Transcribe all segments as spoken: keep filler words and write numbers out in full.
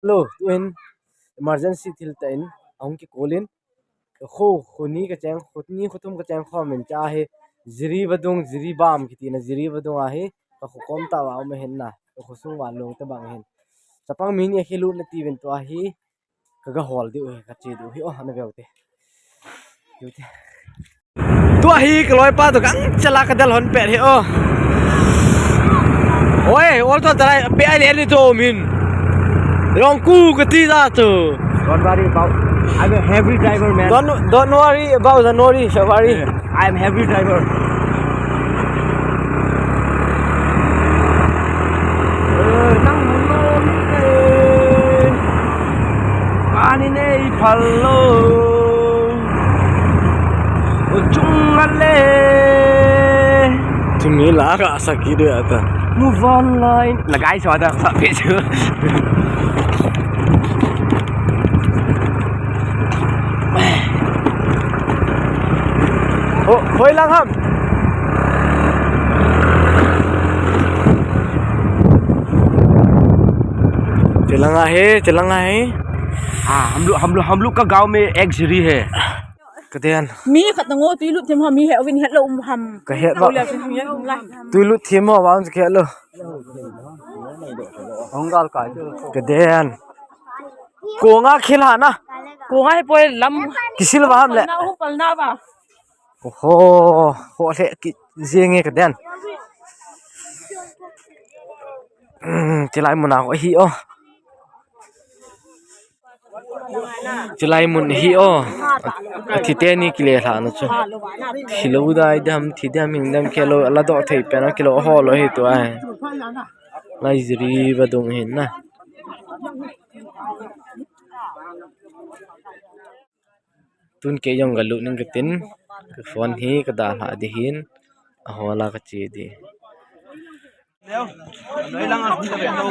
Hello, tuhin emergency thil tah in ahung kikol in, kho, kho ni kacheng, kho ni kho thum kacheng khom in cha hi, Jiri vadung, Jiri bam kiti na Jiri vadung ahi, ka kho kom tah va um ahin na, ka kho sung va long tabang ahin. Chapang mi ni akhilut na ti vin tua hi, ka ga hol diu hi, ka che diu hi, oh, ana veu te. Diu te. Tua hi ka loipa toh gangchela ka del hon pet hi, oh. Oi, ol to tarai, pe ai le ni to min. Rong ku ka ti da to. Don't worry about, I'm a heavy driver, man. Don't, don't worry about the nori, don't worry. Yeah, I'm heavy driver. Eh, nang hong lo ni te. Ani nei phal lo. O chung ale. Tumi la ka sa ki de ata. Move on line. Lagai sa da sa pe chu. Ho, hoi lang ham. Chelang ahe, chelang ahe. हाँ, हम लोग, हम लोग, हम लोग का गांव में एक झीरी है। Kaden. Mi khat na ngo tui lut thim ha mi he, ovin het lo um ham. Ka het lo. Tui lut thim ho, vang ka het lo. Hong gal kai. Kaden. Konga khil ha na. Konga hi poi lam. Kisil va ham le. Palna, hung palna va. Oho, ho le ki jenge kaden. Hmm, chilai muna ho hi o. Chilai mun hi o. Athi teni kile lha na chu. Thilo dai dam, thi dam hing dam kilo, la do thei pen kilo ho lo hi tu ai. Lai Jiri vadung hin na. Tun kei jong ka lut ning katin, ka phone hi ka dalha di hin, a hola ka che di. Noilang um ta ve ta,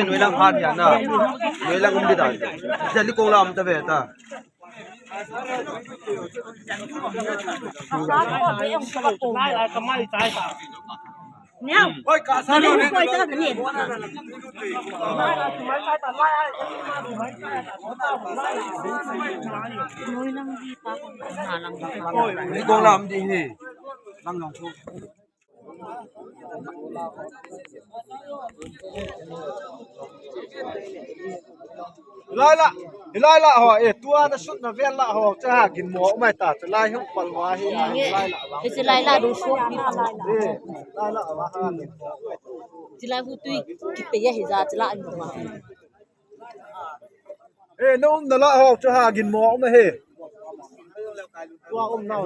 noilang ha dia na, noilang um di da, jali kong la um ta ve ta. Ni kong lam di hi. Lang long chu. Hilai la, hilai la ho, eh, tua na sut na vel la ho, cha ha gin mo mai ta, cha lai hung pal wa hi, ah, hilai la la. Eh, cha lai la du su ni pal. Eh, lai la wa ha. Cha lai hu tui, ki pe ya hi ja, cha lai mo ma. Eh, na um na la ho, cha ha gin mo ma he. Tua um na.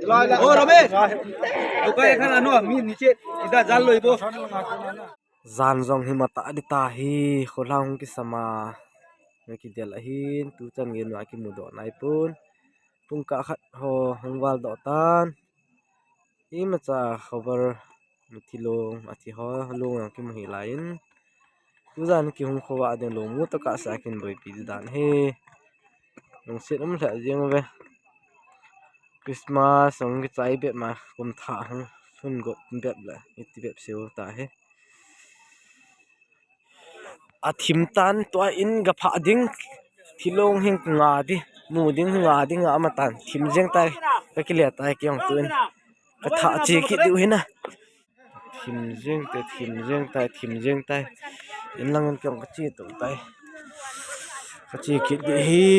Hilai la. Oh, Ramesh. Tua kai khan anu, mi niche, ida jal lo ibo. Jan jong hi matah di ta hi, kholang hung kisama. Nge kidel ahin, tu chan nge nu akimu doh nai pun. Pung kah khat ho hung val doh tan. Imacha khabar mithi long, athi ho long jong kimu hi lai in. Tu jan kihung khovah ding long mu tokah sa kin boipi di dan hi. Lungset um lheh jeng uve. Christmas hung kichai bep ma kum thah hung sun got bep le iti bep seu ta hi. A thim tan tua in ga phah ding, thilong hing nga di, mu ding nga di nga ma tan, thim jeng tai, ka kile tai kiong tu in, ka thah che kit diu hin a. Thim jeng tai, thim jeng tai, thim jeng tai. In lang in kiong ka che tu tai. Ka che kit di hi.